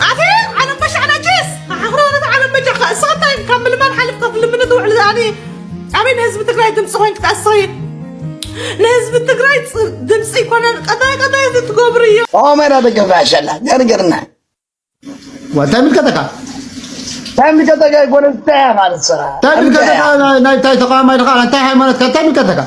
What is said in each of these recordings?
ኣቲ ዓለም በሻዕና ጭስ ኣሕፍሮ ነቲ ዓለም በጃኻ እስኻ እንታይ ካብ ምልማን ሓሊፍካ ትልምኒ ትውዕል ኣኒ ኣበይ ንህዝቢ ትግራይ ድምፂ ኮይን ክትኣስሪ ንህዝቢ ትግራይ ድምፂ ይኮነን ቀጣይ ቀጣይ እዚ ትገብሩ እዮ ኦመና ደገፍ ያሸላ ያንገርና እንታይ ምልከተካ እንታይ ምልከተካ ይኮነ እንታይ ማለት ስራ እንታይ ምልከተካ ናይ እንታይ ተቃዋማይ ድኻ እንታይ ሃይማኖትካ እንታይ ምልከተካ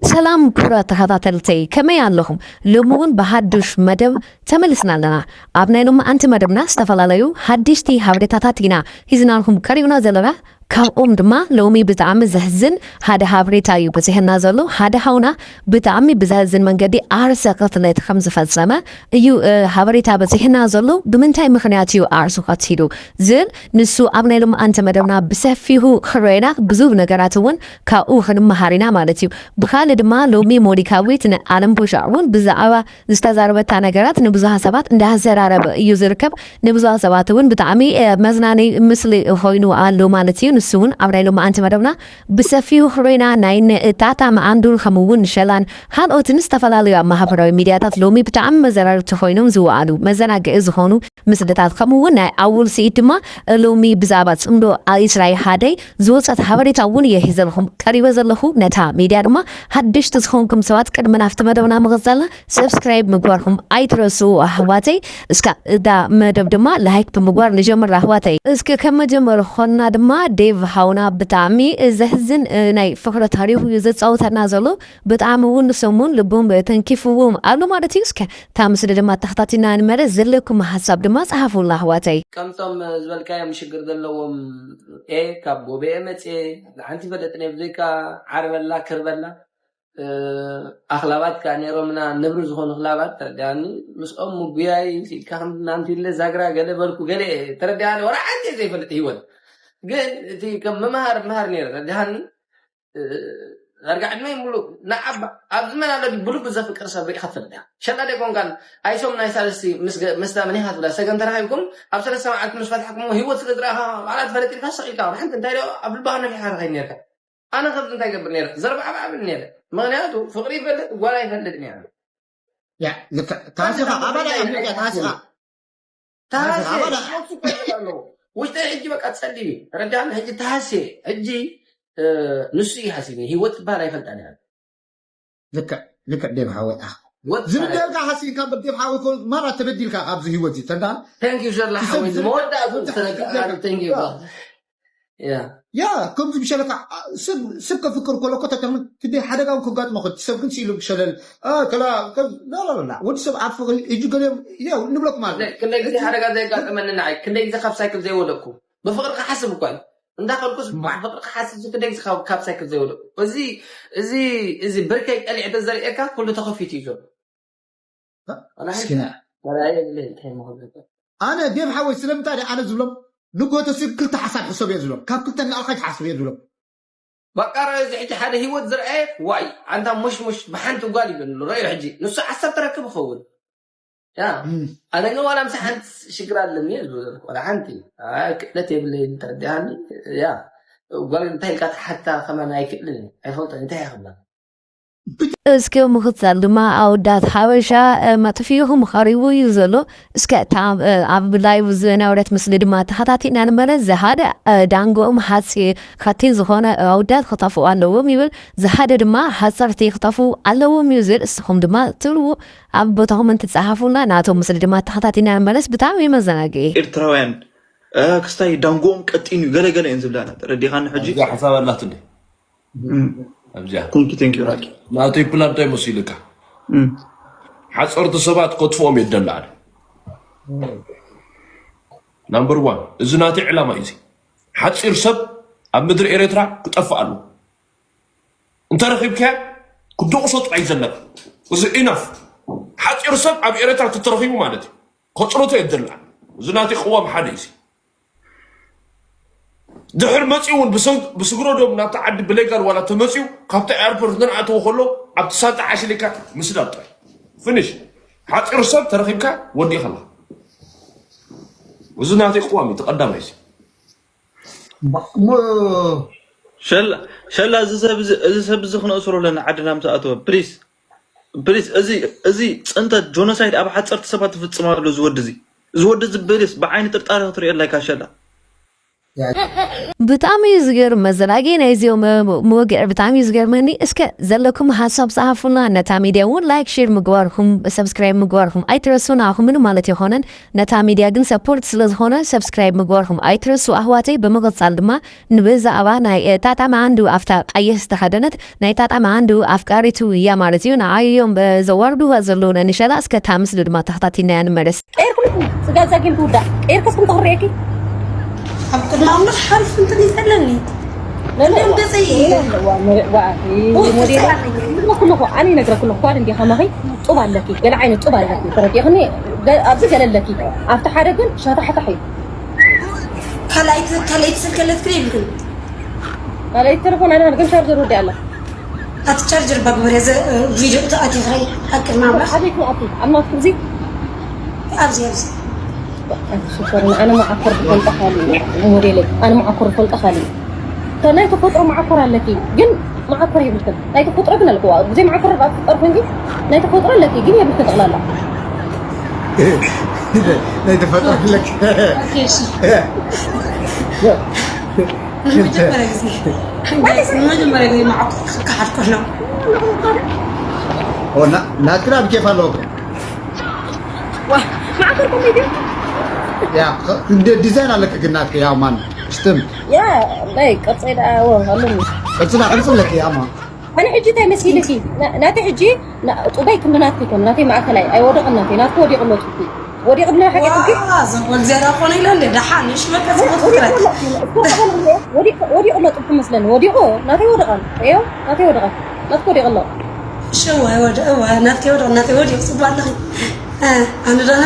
ሰላም ክቡራት ተኸታተልተይ ከመይ ኣለኹም? ሎሚ እውን ብሃዱሽ መደብ ተመሊስና ኣለና። ኣብ ናይ ሎማዓንቲ መደብና ዝተፈላለዩ ሓደሽቲ ሓበሬታታት ኢና ሒዝናልኩም ቀሪብና ዘለና። ካብኦም ድማ ሎሚ ብጣዕሚ ዘሕዝን ሓደ ሓበሬታ እዩ በፂሕና ዘሎ። ሓደ ሓውና ብጣዕሚ ብዘሕዝን መንገዲ ዓርሰ ቅትለት ከም ዝፈፀመ እዩ ሓበሬታ በፂሕና ዘሎ። ብምንታይ ምኽንያት እዩ ዓርሱ ቀቲሉ ዝብል ንሱ ኣብ ናይ ሎማዓንቲ መደብና ብሰፊሑ ክረኤና ብዙብ ነገራት እውን ካብኡ ክንመሃር ኢና ማለት እዩ። ብኻልእ ድማ ሎሚ ሞሊካዊት ንዓለም ቦሻዕ እውን ብዛዕባ ዝተዛረበታ ነገራት ንብዙሃ ሰባት እንዳዘራረበ እዩ ዝርከብ። ንብዙሃ ሰባት እውን ብጣዕሚ መዝናነይ ምስሊ ኮይኑ ኣሎ ማለት እዩ። ንሱ እውን ኣብ ናይ ሎማዓንቲ መደብና ብሰፊሑ ክረኤና ናይ ንእታታ መዓንዱን ከምኡ እውን ንሸላን ካልኦትን ዝተፈላለዩ ኣብ ማህበራዊ ሚድያታት ሎሚ ብጣዕሚ መዘራርብቲ ኮይኖም ዝወዓሉ መዘናግዒ ዝኾኑ ምስልታት ከምኡ እውን ናይ ኣውል ስኢት ድማ ሎሚ ብዛዕባ ፅምዶ እስራኤል ሓደይ ዝወፀት ሓበሬታ እውን እየ ሒዘልኩም ቀሪበ ዘለኹ። ነታ ሚድያ ድማ ሓደሽቲ ዝኾንኩም ሰባት ቅድሚ ናብቲ መደብና ምቕፃልና ሰብስክራይብ ምግባርኩም ኣይትረስኡ ኣሕዋተይ። እስካ እዳ መደብ ድማ ላይክ ብምግባር ንጀምር ኣሕዋተይ። እስኪ ከም መጀመሪ ኮና ድማ ዴቭ ሓውና ብጣዕሚ ዘሕዝን ናይ ፍቕሪ ታሪኹ እዩ ዘፃውተና ዘሎ። ብጣዕሚ እውን ንሶም እውን ልቦም ተንኪፍዎም ኣሎ ማለት እዩ። እስከ እታ ምስሊ ድማ ተኸታቲልና ንመለስ ዘለኩም ሓሳብ ድማ ፀሓፉላ ኣሕዋተይ። ከምቶም ዝበልካዮም ሽግር ዘለዎም እየ ካብ ጎበኤ መፅየ ሓንቲ ይፈለጥን እየ ብዘይካ ዓርበላ ክርበላ ኣኽላባት ከዓ ነይሮምና ነብሪ ዝኾኑ ኣኽላባት ተረዲኣኒ ምስኦም ምጉያይ ኢልካ ከምናንቱ ኢለ ዛግራ ገለ በልኩ ገለ ተረዲኣኒ ወላ ሓንቲ እየ ዘይፈልጥ ህይወት ግን እቲ ከም መምሃር ምሃር ነይረ ተረዲኣኒ ዳርጋ ዕድመይ ሙሉእ ንዓባ ኣብዚ መን ኣሎ ድዩ ብልቡ ዘፍቅር ሰብ ርኢኻ ትፈልጥ ኢኻ ሸላ ደይ ኮንካን ኣይሶም ናይ ሳልስቲ ምስ ገ- መስታ መን ኢኻ ትብላ ሰገን ተራኺብኩም ኣብ ሰለስተ መዓልቲ ምስ ፈትሕኩሞ ህይወት ስለ ዝረኣኻ ባዕላ ትፈልጥ ኢልካ ስቕ ኢልካ ሓንቲ እንታይ ዶ ኣብ ልባኻ ነፊሕካ ትኸይድ ነርካ ኣነ ከብዚ እንታይ ገብር ነረ ዘርባዕባዕብል ነረ ምኽንያቱ ፍቕሪ ይፈልጥ ጓል ኣይፈልጥ ነረ ያ ልክዕ ታሲኻ ኣባላ ኢኻ ታሲኻ ተሃስየ ኣለዎ ውሽጠይ ሕጂ በቃ ፀሊም እዩ ረዳኒ ሕጂ ተሃስየ ሕጂ ንሱ እዩ ሃሲኒ ህይወት ትበሃል ኣይፈልጣን እያ ልክዕ ልክዕ ዴብ ሓወይ ኣኽ ዝብደልካ ሃሲንካ በር ዴብ ሓወይ ኮ ማራ ተበዲልካ ኣብዚ ህይወት እዩ ተንዳ ተንኪዩ ሸላ ሓወይ መወዳእቱ ተረጋጋሉ ተንኪዩ ያ ከምዚ ብሸለካ ሰብ ከፍቅር ከሎ ኮታ ከም ክንደይ ሓደጋ እውን ከጋጥሞ ከቲ ሰብ ግን ስኢሉ ብሸለል ከላ ላላላ ወዲ ሰብ ኣብ ፍቅሪ እጁ ገለ ያው ንብለኩም ማለት ክንደይ ግዜ ሓደጋ ዘየጋጠመኒ ንዓይ ክንደይ ግዜ ካብ ሳይክል ዘይወደቅኩ ብፍቅሪ ክሓስብ እኳ እዩ እንዳ ከልኩስ ብፍቅሪ ክሓስብ ክንደይ ግዜ ካብ ሳይክል ዘይወደቅኩ እዚ እዚ እዚ ብርከይ ቀሊዕ ተዘርእየካ ኩሉ ተኸፊቱ እዩ ዘሎ ኣነ ዴብ ሓወይ ስለምንታይ ኣነ ዝብሎም ንጎተሲ ክልተ ሓሳብ ሕሰብ እየ ዝብሎም ካብ ክልተ ንላዕሊ ከይትሓስብ እየ ዝብሎም በቃ ረኣዮ እዚ ሕጂ ሓደ ህይወት ዝረኣየ ዋይ ኣንታ ሙሽሙሽ ብሓንቲ ጓል ይብል ኣሎ ረኣዮ ሕጂ ንሱ ዓሰርተ ረክብ ይኸውን ያ ኣነ ግን ዋላ ምሳ ሓንቲ ሽግር ኣለኒ እየ ዝብል ዘለኹ ዋላ ሓንቲ ክእለት የብለይን ተረዲኣኒ ያ ጓል እንታይ ኢልካ ትሓታ ከማን ኣይክእልን እየ ኣይፈልጦን እንታይ እየ ክብላ እስኪ ምኽትታል ድማ ኣወዳት ሓበሻ መጥፊኡኹም ኸሪቡ እዩ ዘሎ። እስከ እታ ኣብ ላይቭ ዝነበረት ምስሊ ድማ ተኸታቲልና ንመለስ ዝሃደ ዳንጎኦም ሓፂ ኸቲ ዝኾነ ኣወዳት ክጠፍኡ ኣለዎም ይብል። ዝሃደ ድማ ሓፀርቲ ክጠፍኡ ኣለዎም እዩ ዝብል። እስኹም ድማ ትብልዎ ኣብ ቦታኹም እንትፀሓፉልና ናቶም ምስሊ ድማ ተኸታቲልና ንመለስ ብጣዕሚ መዘናግዒ። ኤርትራውያን ክስታይ ዳንጎኦም ቀጢን እዩ ገለገለ እየን ዝብላና ተረዲኻኒ ሕጂ። ሓሳብ ኣላት እንዴ? ኣብዚኣ ናተይ ፕላን እንታይ መሲልካ ሓፀርቲ ሰባት ከጥፍኦም የደሊ ኣነ ናምበር ዋን እዚ ናተይ ዕላማ እዩ ሓፂር ሰብ ኣብ ምድሪ ኤረትራ ክጠፍእ ኣለዎ እንተረኺብካያ ክደቑሶ ጥራይ ዘለካ እዚ ኢናፍ ሓፂር ሰብ ኣብ ኤረትራ ተተረኺቡ ማለት እዩ ከፅርቶ የደላ እዚ ናተይ ቅዋም ሓደ እዩ ድሕር መፂኡ እውን ብስግረዶም ናብቲ ዓዲ ብሌጋል ዋላ ተመፂኡ ካብቲ ኤርፖርት ንርኣትዎ ከሎ ኣብቲ ሳንጣ ዓሽሊካ ምስዳድ ጥራይ ፍንሽ ሓፂር ሰብ ተረኺብካ ወዲእኻ ኣለኻ እዚ ናተይ ቅዋም እዩ ተቐዳማይ እዚ እሞ ሸላ ሸላ እዚ ሰብ እዚ እዚ ሰብ እዚ ክነእስሮ ኣለና፣ ዓድና ምስ ኣተወ። ፕሊስ ፕሊስ፣ እዚ እዚ ጽንተት፣ ጆኖሳይድ ኣብ ሓጸርቲ ሰባት ትፍጽም ኣሎ። እዚ ወዲ እዚ እዚ ወዲ እዚ ፕሊስ ብዓይኒ ጥርጣረ ክትሪኦ ኣለካ ሸላ። ብጣዕሚ እዩ ዝገርም መዘናጊ ናይዚኦም መወግዒ ብጣዕሚ እዩ ዝገርመኒ። እስከ ዘለኩም ሓሳብ ጸሓፉልና፣ ነታ ሚድያ እውን ላይክ ሼር ምግባርኩም ሰብስክራይብ ምግባርኩም ኣይትረሱ። ንዓኹም ምንም ማለት የኾነን፣ ነታ ሚድያ ግን ሰፖርት ስለዝኾነ ሰብስክራይብ ምግባርኩም ኣይትረሱ ኣሕዋተይ። ብምቕጻል ድማ ንብዛዕባ ናይ ጣጣ መዓንዱ ኣብታ ቀይሕ ዝተኸደነት ናይ ጣጣ መዓንዱ ኣፍቃሪቱ እያ ማለት እዩ። ንዓዮም ዘዋርድዋ ዘለዉ ነንሸላ እስከ እታ ምስሊ ድማ ተኸታቲልናያ ንመለስ። ቀይር ኩልኩም ስጋ ዛጊም ትውዳእ ቀይር ከስኩም ተኽርየኪ ኣብ ቅድሚ ኣምላኽ ሓርፍ እንትን ይፈለኒ እንደም ገጸይ ይነግረኩልኹ ኣነ ይነግረኩልኹ ኳል እንዲ ከማኺ ጡብ ኣለኪ ገለ ዓይነት ጡብ ኣለኪ ተረዲእኽኒ። ኣብዚ ገለ ኣለኪ ኣብቲ ሓደ ግን ሻታሕታሕ እዩ። ካልኣይቲ ካልኣይቲ ስልከለት ክደ ይብልክን ካልኣይቲ ተለፎን ኣነ ግን ቻርጀር ወዲ ኣላ ኣቲ ቻርጀር ባግበርያ ዘ ቪድዮ ተኣቲ ፍረይ ኣብ ቅድሚ ኣምላኽ ኣበይ ክኣቲ ኣብ ናትኩም እዚ ኣብዚ ኣብዚ ሽኮርን ኣነ መዓኮር ዝፈልጣ ካሊ ሞዴለይ ኣነ መዓኮር ዝፈልጣ ካሊ ናይ ተፈጥሮ መዓኮር ኣለኪ ግን መዓኮር የብልክን ናይ ተፈጥሮ ግን ኣለክዋ ብዘይ መዓኮር ዳ ተፈጠርኩ እንጂ ናይ ተፈጥሮ ኣለኪ ግን የብልክን ጠቕላላ ናይ ተፈጥሮ ኣለኪ መጀመሪያ ጊዜ መጀመሪያ ጊዜ መዓኮር ክከሓድ ከሎ ናትክና ብኬፍ ኣለዎ ማዕከር ኮሜዲ ዲዛይን ኣለክ ግን ናትክ ያው ማን ስትም ያ ናይ ቅርጸይ ደኣ ኣለኒ ቅርጽና ቅርጽ ኣለክ ያማ ኣነ ሕጂ እንታይ መሲልኪ ናተይ ሕጂ ጡበይ ክንዲ ናትኪ ከም ናተይ ማእከላይ ኣይወደቕን ናተይ ናትኪ ወዲቕ ኣሎ ጡብኪ ወዲቕ ድለ ሓቂ ጡብኪ ዘንጎል ዝያዳ ኮነ ኢለ እንደ ደሓን ንሽ መቀ ዝቦት ፍጥረት ወዲቕ ኣሎ ጡብኪ መስለኒ ወዲቑ ናተይ ወደቐን እዮ ናተይ ወደቐን ናትኪ ወዲቕ ኣሎ ሽወ ወደ እወ ናትኪ ወደ ናተይ ወዲቕ ጽቡቅ ኣለኺ ኣነ ደና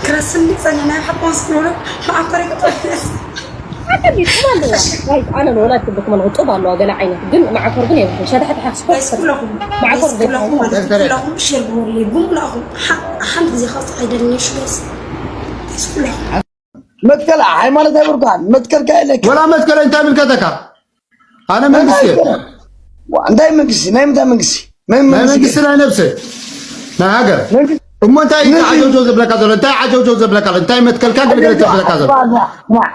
ክረስኒ ጸኒና ሓቆን ስክብሎ ማዕኮሪ ክጠፍስ ኣነ ወላ ትብልኩም ኣለኹ ጡብ ኣለዋ ገለ ዓይነት ግን ማዕኮር ግን የብልኩም ሸታሕቲ ሓፍስኮ ማዕኮር ዘይኮነ ኩለኹም ሸር ግበሩለይ ብምልኣኹም ሓንቲ ጊዜ ከውፅእ ኣይደልን ሽገስ ኩለኹም መትከል ሃይማኖት ኣይብርካን መትከል ካይለክ ወላ መትከል እንታይ ምልከተካ ኣነ መንግስቲ እንታይ መንግስቲ ናይ ምንታይ መንግስቲ ናይ መንግስቲ ናይ ነብሰ ናይ ሃገር እሞ እንታይ እዩ ዓጀውጀው ዘብለካ ዘሎ እንታይ ዓጀውጀው ዘብለካ ኣሎ እንታይ መትከልካ ግልግለት ዘብለካ ዘሎ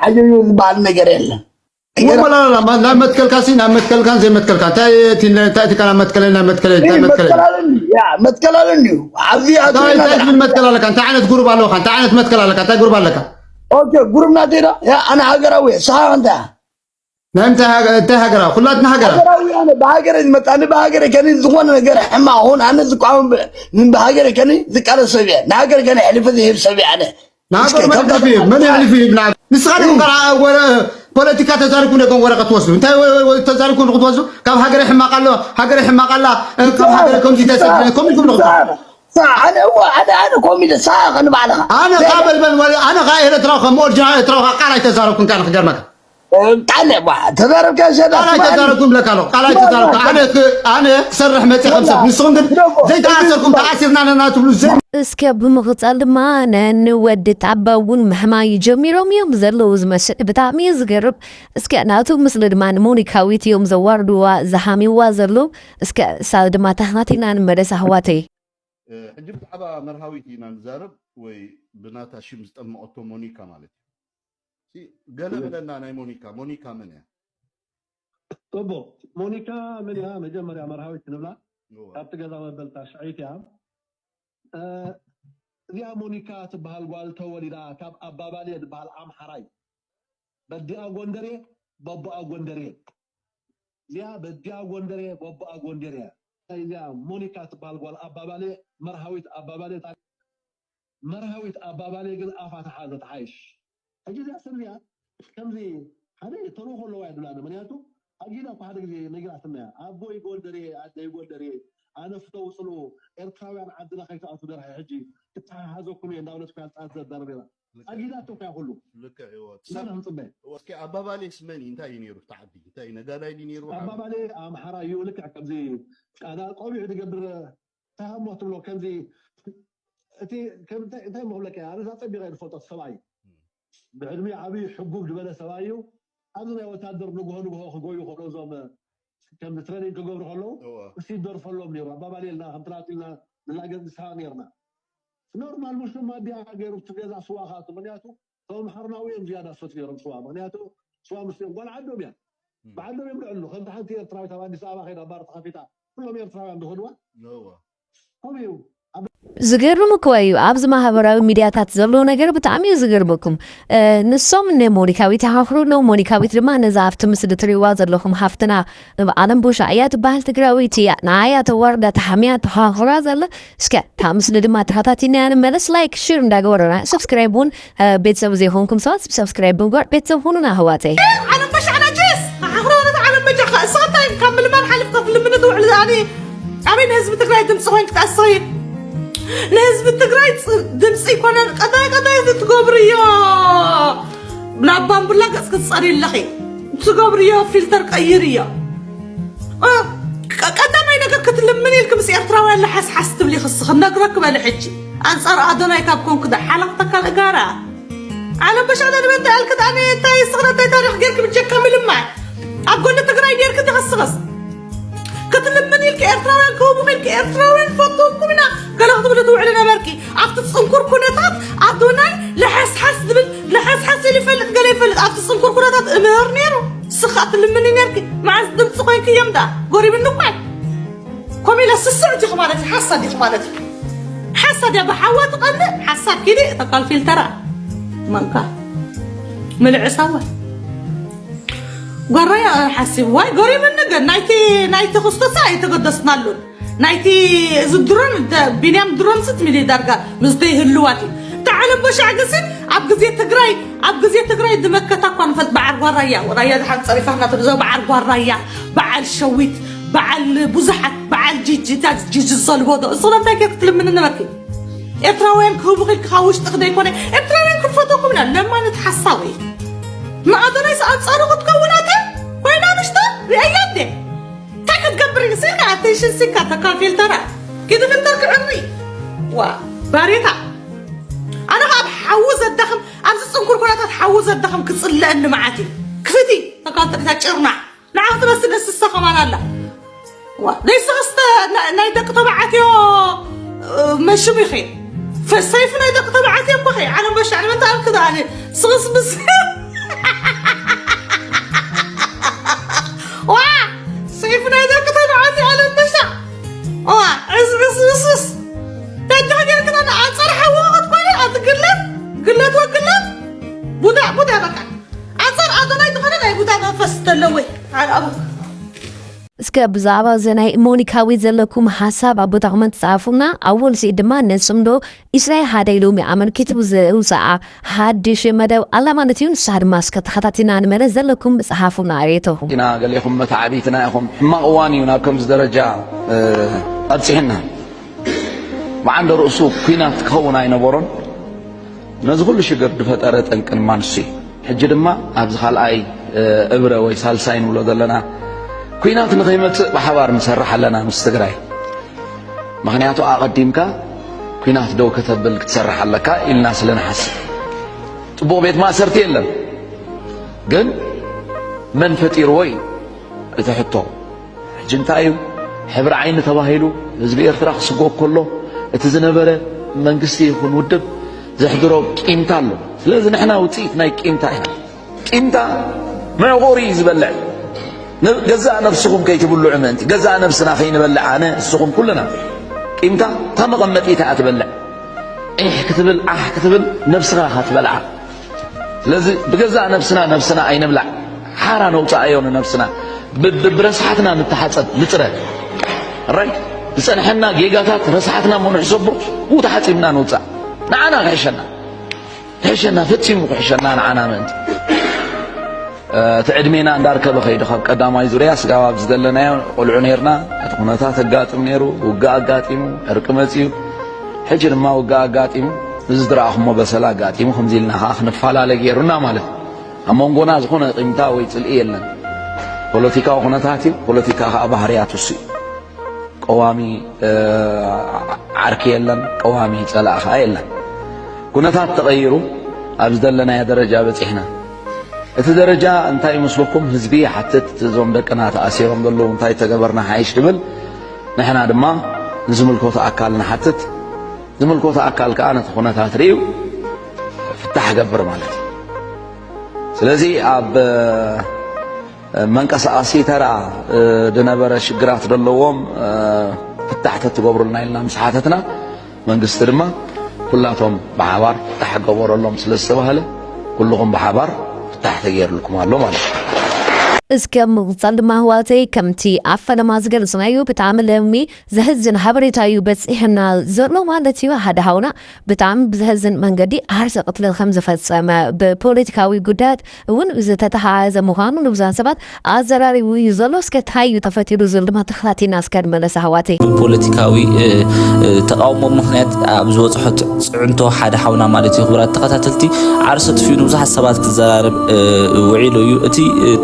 ዓጀውጀው ዝበሃል ነገር የለን ወላላ ናብ መትከልካ ሲ ናብ መትከልካን ዘይመትከልካ እንታይ እቲ እንታይ እቲ ካና መትከለ ናብ መትከለ እንታይ መትከለ መትከል ኣለኒ ኣብዚ እንታይ ትብል መትከል ኣለካ እንታይ ዓይነት ጉሩብ ኣለካ እንታይ ዓይነት መትከል ኣለካ እንታይ ጉሩብ ኣለካ ኦኬ ጉሩብ ናተይ ዶ ኣነ ሃገራዊ ስኻ እንታይ ናይ እንታይ ሃገራ ኩላትና ሃገራ ሃገራዊ ኣነ ብሃገረ ዝመጣ ኣነ ብሃገረ ከኒ ዝኾነ ነገር ሕማቕ ኹን ኣነ ዝቋም ብሃገረ ከኒ ዝቃለስ ሰብ እየ ንሃገር ከኒ ሕልፊ ዝህብ ሰብ እየ ኣነ ንሃገር መን ሕልፊ ይህብ መን ሕልፊ ይህብ ንዓብ ንስኻ ዲኹም ከ ወረ ፖለቲካ ተዛሪብኩም ደገም ወረቀት ትወስዱ እንታይ ተዛሪብኩም ክትወስዱ ካብ ሃገረ ሕማቕ ኣሎ ሃገረ ሕማቕ ኣላ ካብ ሃገረ ከምዚ ተሰድነ ከም ኢልኩም ንኽትወስዱ ኣነ እወ ኣነ ኣነ ኮሚደ ሳ ከንባዕልኻ ኣነ ካ በልበል ወለ ኣነ ካ ኤረትራዊ ከም ኦሪጂናል ኤረትራዊ ካ ቃል ኣይተዛረብኩን ካ ንክገርመካ ጣለ ባ ተዛረብካ ሸዳ ቃል ኣይተዛረብኩን ብለካ ኣሎ ቃል ኣይተዛረብኩ ኣነ ክ- ኣነ ክሰርሕ መፅእ ከም ሰብ ንስኹም ግን ዘይተኣሰርኩም ተኣሲርና ኣለና ትብሉ ዘ እስከ ብምቕጻል ድማ ነንወዲ ጣባ እውን ምሕማይ ጀሚሮም እዮም ዘለዉ ዝመስል ብጣዕሚ እዩ ዝገርም እስከ ናቱ ምስሊ ድማ ንሞኒካዊት እዮም ዘዋርድዋ ዝሃሚዋ ዘለዉ እስከ እሳ ድማ ተኸታቲልና ንመለስ ኣሕዋተይ ሕጂ ብዛዕባ መርሃዊት ኢና ንዛረብ ወይ ብናታ ሽም ዝጠመቐቶ ሞኒካ ማለት እዩ። ገለ በለና ናይ ሞኒካ፣ ሞኒካ መን እያ? ጽቡቕ። ሞኒካ መን እያ? መጀመርያ መርሃዊት ንብላ። ካብቲ ገዛ መበል ታሽዐይቲ እያ። እዚኣ ሞኒካ ትበሃል ጓል ተወሊዳ ካብ ኣባባልየ ዝበሃል ኣምሓራይ በዲኣ ጎንደርየ በቦኣ ጎንደርየ እዚኣ በዲኣ ጎንደርየ በቦኣ ጎንደርየ እዚኣ ሞኒካ ትበሃል ጓል ኣባባልየ መርሃዊት ኣባባልየ መርሃዊት ኣባባልየ ግን ኣፋ ተሓዘ ተሓይሽ ሕጂ እዚኣ ሰብ እዚኣ ከምዚ ሓደ ተልእኾ ኣለዋ እያ ድብላኒ ምክንያቱ ኣጊዳ እኮ ሓደ ግዜ ነጊራትና እያ ኣቦይ ጎንደር እየ ኣደይ ጎንደር እየ ኣነ ፍተው ፅልኡ ኤርትራውያን ዓድና ከይትኣትዉ ደርሐ ሕጂ ክተሓሓዘኩም እየ እንዳበለት እኮ እያ ፃት ዘዳርብ ነይራ ኣጊዳቶ እኮ እያ ኩሉ ልክዕ እዩ እንታይ ንፅበ እስኪ ኣባባሌስ መን እዩ እንታይ እዩ ነይሩ እቲ ዓዲ እንታይ እዩ ነጋዳይ ድዩ ነይሩ ኣባባሌ ኣምሓራ እዩ ልክዕ ከምዚ ቃዳ ቆቢዕ ዝገብር ታሃሞ ትብሎ ከምዚ እቲ እንታይ መብለካ ኣነዛ ፀቢቐ ዝፈልጦ ሰብኣይ ብዕድሚ ዓብዪ ሕጉብ ዝበለ ሰብኣይ እዩ ኣብዚ ናይ ወታደር ንግሆ ንግሆ ክጎዩ ከሎ እዞም ከምዚ ትሬኒንግ ክገብሩ ከለዉ እወ። እሱ ይደርፈሎም ነይሩ። ኣባባል የልና ከም ትላትልና ንላገዝ ንስሓቕ ነይርና። ኖርማል ሙስሊም ኣዲኣ ገይሩ እቲ ገዛ ስዋ ክኣቱ። ምክንያቱ እቶም ሓርናዊ እዮም ዝያዳ ዝሰትዩ ነይሮም ስዋ። ምክንያቱ ስዋ ሙስሊም ጓል ዓዶም እያ። እም። ብዓዶም እዮም ልዕሉ። ከምቲ ሓንቲ ኤርትራዊት ኣብ ኣዲስ ኣበባ ከይዳ ባር ተኸፊታ። ኩሎም ኤርትራውያን ዝኸድዋ። እወ። ከምኡ እዩ። ዝገርም እኮ እዩ። ኣብዚ ማህበራዊ ሚድያታት ዘሎ ነገር ብጣዕሚ እዩ ዝገርመኩም። እ፣ ንሶም ንሞኒካዊት ይሃኽሩ ኣለዉ። ሞኒካዊት ድማ ነዛ ኣብቲ ምስሊ ትሪእዋ ዘለኹም ሃፍትና ዓለም ቦሻ እያ ትበሃል፣ ትግራወይቲ እያ። ንዓያ ተዋርዳ ተሓምያ ተሃኽራ ዘላ። እስከ እታ ምስሊ ድማ ተኸታቲልናያ ንመለስ። ላይክ፣ ሼር እንዳገበረና፣ ሰብስክራይብ እውን፣ እ፣ ቤተሰብ ዘይኮንኩም ሰባት ሰብስክራይብ ብምግባር ቤተሰብ ሁኑና ኣሕዋተይ። ዓለም በሻዕና ጅስ፣ ኣሕሮ ነታ ዓለም በጃኻ፣ እሳ እንታይ ካብ ምልማን ሓሊፍካ ትልምኒ ትውዕል ዝኣኒ? ኣበይ ንህዝቢ ትግራይ ድምፂ ኮይንኪ ትኣስሪ? ንህዝቢ ትግራይ ፅ-፣ ድምፂ ይኮነን። ቀጣይ ቀጣይ እዚ ትገብርዮ ናብ ባምቡላ ገፅኪ ትፀሪ ኣለኺ። ትገብርዮ ፊልተር ቀይርዮ። እ፣ ቀ-፣ ቀዳማይ ነገር ክትልምኒ ኢልኪ ምስ ኤርትራውያን ለሓስሓስ ትብሊ ክስኺ ነግረኪ በሊ ሕጂ። ኣንፃር ኣዶናይ ካብ ኮንኩ ዶ ሓለኽተካ ልእጋራ? ዓለም በሻዕዳ ንመን ተኣልክት ኣነ እንታይ ስኽረ እንታይ ታሪኽ ጌርኪ ብጀካ ምልማን? ኣብ ጎኒ ትግራይ ጌርኪ ተኸስኸስ። ክትልምን ኢልኪ ኤርትራውያን ክህቡኺ ኢልኪ ኤርትራውያን ፈትወኩም ኢና ገለ ክትብሊ ትውዕሊ ነበርኪ። ኣብቲ ጽንኩር ኩነታት ኣዶናይ ለሓስሓስ ዝብል ለሓስሓስ ኢሉ ይፈልጥ ገለ ይፈልጥ። ኣብቲ ጽንኩር ኩነታት እምህር ነይሩ። ስኻ ትልምኒ ነርኪ። መዓዝ ድምፂ ኮይንክዮም ደኣ? ጎሪብኒ እኳ እዩ። ኮሚላ ስስዕ ዲኹ ማለት እዩ፣ ሓሳድ ዲኹ ማለት እዩ። ሓሳድ እያ ብሓዋ ትቐልእ፣ ሓሳድ ኪዲ ተካል ፊልተራ። መንካ። ምልዕሳዋ። ጓራያ ሓሲብ ዋይ፣ ጎሪብኒ ግን ናይቲ፣ ናይቲ ክስቶሳ ኣይተገደስናሉን። ናይቲ እዚ ድሮን፣ ደ-፣ ቢንያም ድሮን ስት ሚሊ ዳርጋ ምስ ዘይህልዋት እዩ። እታ ዓለም በሻዕ ግሲ ኣብ ግዜ ትግራይ፣ ኣብ ግዜ ትግራይ ዝመከታ እኳ ንፈልጥ በዓል ጓራያ፣ ራያ ዝሓን ጸሪፋና ተብዞ በዓል ጓራያ፣ በዓል ሸዊት፣ በዓል ብዙሓት፣ በዓል ጂጂ፣ እታ ጂጂ ዘልቦዶ። እሱ ለምታይ ከ ክትልምኒ ነበርኪ? ኤርትራውያን ክህቡ ኺልኪ ካብ ውሽጢ ክደይኮነ፣ ኤርትራውያን ክንፈተኩም ኢና። ለማነት ሓሳዊ። ንኣዶናይስ ኣንጻሩ ክትከውን ኣተ ኮይና ምሽቶ ሪኣያ እንዴ? እንታይ ክትገብር እዩ? ስኢና ኣቴንሽን ሲካ ተካል ፊልተራ። ኪዲ ፊልተር ክዕሪ። ዋ፣ ባሬታ። ኣነ ካብ ሓዊ ዘዳኽም፣ ኣብዚ ጽንኩር ኩነታት ሓዊ ዘዳኽም ክጽለአኒ መዓት እዩ። ክፍቲ፣ ተካል ጥሪታ ጭርና። ንዓ ክትመስል እንስሳ ከማን ኣላ። ዋ፣ ዘይስኽስተ ና-፣ ናይ ደቂ ተባዕትዮ፣ እ፣ መሽም ኢኺ። ፈ-፣ ሰይፊ ናይ ደቂ ተባዕትዮ እኮ ኺ። ዓለም በሻዕ፣ ንመን ተኣልክ ደኣ? ስኽስብስ። ዋ፣ ሰይፊ ናይ ደቂ ተባዕትዮ ዓለም በሻዕ። ዋ፣ ዕስ፣ ዕስ፣ ዕስ፣ ዕስ። ተንታ ጌርክና ንኣንጻር ሓዊ ክትኮኒ፣ ኣቲ ግለት፣ ግለት ወግለት። ቡዳ፣ ቡዳ በቃ። ኣንጻር ኣዶናይ ዝኾነ ናይ ቡዳ መንፈስ ተለወ። ኣነ ኣቡ እስከ ብዛዕባ እዚ ናይ ሞኒካዊት ዘለኩም ሓሳብ ኣብ ቦታ ኮመንት ጻፉና። ኣብ ወልሲ ድማ ነስምዶ ኢስራኤል ሓደ ኢሉ ኣመልኪቱ ዘውፅኣ ሓድሽ መደብ ኣላ ማለት እዩ። ንሳ ድማ እስከ ተኸታቲና ንመለስ ዘለኩም ጻፉና ሬቶኹም። ኢና ገሌኹም መተዓቢትና ኢኹም። ሕማቕ እዋን እዩ ናብ ከምዚ ደረጃ፣ እ፣ ኣብጺሕና። ብዓንደ ርእሱ ኲናት ክኸውን ኣይነበሮን። ነዚ ኩሉ ሽግር ዝፈጠረ ጠንቂ ድማ ንሱ እዩ። ሕጂ ድማ ኣብዚ ካልኣይ፣ እ፣ እብረ ወይ ሳልሳይ ንብሎ ዘለና ኲናት ንኸይመጽእ ብሓባር ንሰርሕ ኣለና ምስ ትግራይ። ምኽንያቱ ኣቐዲምካ ኲናት ደው ከተብል ክትሰርሕ ኣለካ ኢልና ስለ ንሓስብ። ጽቡቕ ቤት ማእሰርቲ የለን። ግን መን ፈጢርዎ እዩ እቲ ሕቶ። ሕጂ እንታይ እዩ? ሕብሪ ዓይኒ ተባሂሉ ህዝቢ ኤርትራ ክስጎግ ከሎ፣ እቲ ዝነበረ መንግስቲ ይኹን ውድብ ዘሕድሮ ቂምታ ኣሎ። ስለዚ ንሕና ውጽኢት ናይ ቂምታ ኢና። ቂምታ መዕቆሪ እዩ ዝበልዕ። ነ-፣ ገዛእ ነብስኹም ከይትብልዑ ምእንቲ፣ ገዛእ ነብስና ከይንበልዕ ኣነ፣ ንስኹም፣ ኩልና። ቂምታ እታ መቐመጢታ እያ ትበልዕ። ዒሕ ክትብል፣ ዓሕ ክትብል ነብስኻ ኢኻ ትበልዓ። ስለዚ ብገዛእ ነብስና ነብስና ኣይንብላዕ። ሓራ ነውፅኣዮ ንነብስና። ብ-፣ ብ-፣ ብረስሓትና ንተሓፀብ፣ ንፅረ። ራይ ዝፀንሐና ጌጋታት ረስሓትና እሞ ንሕሰቦ፣ ብኡ ተሓፂብና ንውፃእ። ንዓና ክሕሸና። ክሕሸና፣ ፈፂሙ ክሕሸና ንዓና ምእንቲ። እ፣ እቲ ዕድሜና እንዳርከበ ከይዱ፣ ካብ ቀዳማይ ዙርያ ስጋብ ኣብዚ ዘለናዮ ቆልዑ ነይርና። እቲ ኩነታት ኣጋጥም ነይሩ፣ ውግእ ኣጋጢሙ፣ ዕርቂ መፂኡ። ሕጂ ድማ ውግእ ኣጋጢሙ። እዚ ዝረኣኹሞ በሰላ ኣጋጢሙ፣ ከምዚ ኢልና ከዓ ክንፈላለ ገይሩና ማለት እዩ። ኣብ መንጎና ዝኾነ ቂምታ ወይ ፅልኢ የለን። ፖለቲካዊ ኩነታት እዩ፣ ፖለቲካ ከዓ ባህርያቱ እሱ እዩ። ቀዋሚ፣ እ፣ ዓርኪ የለን፣ ቀዋሚ ጸላኢ ኸኣ የለን። ኩነታት ተቐይሩ፣ ኣብ ዝደለናዮ ደረጃ በጺሕና። እቲ ደረጃ እንታይ ይመስለኩም? ህዝቢ ይሓትት፣ እዞም ደቅና ተኣሲሮም ዘለዉ እንታይ ተገበርና ሓይሽ ትብል። ንሕና ድማ ንዝምልከቶ ኣካል ንሓትት። ዝምልከቶ ኣካል ከኣ ነቲ ኩነታት ርእዩ ፍታሕ ገብር ማለት እዩ። ስለዚ ኣብ መንቀሳቐሲ ተራ ዝነበረ ሽግራት ዘለዎም ፍታሕ ተትገብሩልና ኢልና ምስ ሓተትና፣ መንግስቲ ድማ ኩላቶም ብሓባር ፍታሕ ገበረሎም ስለ ዝተባህለ፣ ኩልኹም ብሓባር ፍታሕ ተገይርልኩም ኣሎ ማለት እዩ። እስከ ምቕጻል ድማ ኣሕዋተይ ከምቲ ኣብ ፈለማ ዝገልጽናዮ ብጣዕሚ ለሚ ዘሕዝን ሓበሬታ እዩ በጺሕና ዘሎ ማለት እዩ። ሓደ ሓውና ብጣዕሚ ብዘሕዝን መንገዲ ዓርሰ ቅትለት ከም ዝፈጸመ ብፖለቲካዊ ጉዳያት እውን ዝተተሓሓዘ ምዃኑ ንብዙሓት ሰባት ኣዘራሪቡ እዩ ዘሎ። እስከ እንታይ እዩ ተፈጢሩ ዝብል ድማ ተኸታቲልና እስከ ንመለስ ኣሕዋተይ። ብፖለቲካዊ ተቃውሞ ምኽንያት ኣብ ዝበፅሖ ፅዕንቶ ሓደ ሓውና ማለት እዩ። ክቡራት ተኸታተልቲ ዓርሰ ጥፊኡ ንብዙሓት ሰባት ክዘራረብ ውዒሉ እዩ። እቲ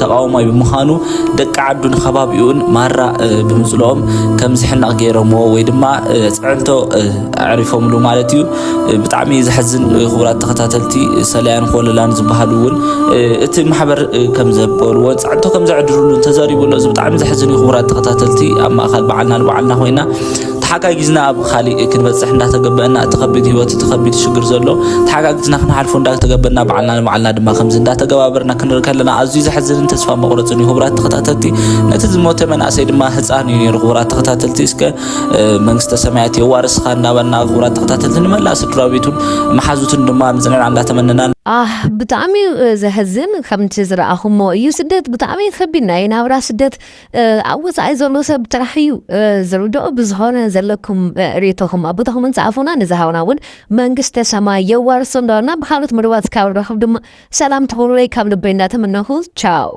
ተቃዋማይ ብምዃኑ ደቂ ዓዱን ከባቢኡን ማራ ብምፅልኦም ከም ዝሕነቕ ገይሮምዎ ወይ ድማ ፅዕንቶ ኣዕሪፎምሉ ማለት እዩ። ብጣዕሚ ዘሕዝን ክቡራት ተኸታተልቲ ሰለያን ኮለላን ዝበሃሉ እውን እቲ ማሕበር ከም ዘበልዎ ፅዕንቶ ከም ዘዕድሩሉ ተዘሪቡ ኣሎ። እዚ ብጣዕሚ ዘሕዝን እዩ ክቡራት ተኸታተልቲ ኣብ ማእኸል በዓልና ንባዕልና ኮይና ተሓጋጊዝና ኣብ ካሊእ ክንበፅሕ እንዳተገበአና እቲ ከቢድ ህይወት እቲ ከቢድ ሽግር ዘሎ ተሓጋጊዝና ክንሓልፎ እንዳተገበና በዓልና ንባዕልና ድማ ከምዚ እንዳተገባበርና ክንርኢ ከለና ኣዝዩ ዘሕዝንን ተስፋ መቁረፅን እዩ ክቡራት ተኸታተልቲ። ነቲ ዝሞተ መንእሰይ ድማ ህፃን እዩ ነይሩ ክቡራት ተኸታተልቲ እስከ መንግስተ ሰማያት የዋርስካ እንዳበልና ክቡራት ተኸታተልቲ ንመላእ ስድራ ቤቱን መሓዙቱን ድማ ምፅንዕና እንዳተመነና። ኣህ ብጣዕሚ እዩ ዘሕዝን። ከምቲ ዝረኣኹሞ እዩ ስደት ብጣዕሚ ከቢድ ናይ ናብራ ስደት ኣብ ወፃኢ ዘሎ ሰብ ጥራሕ እዩ ዝርድኦ። ብዝኾነ ዘለኩም ርእቶኹም ኣብ ቦታኹም እንፀኣፉና ንዝሃውና እውን መንግስተ ሰማይ የዋርሶ እንዳበልና ብካልኦት መደባት ካብ ረኽብ ድማ ሰላም ትኹኑለይ ካብ ልበይ እንዳተመነኹ ቻው።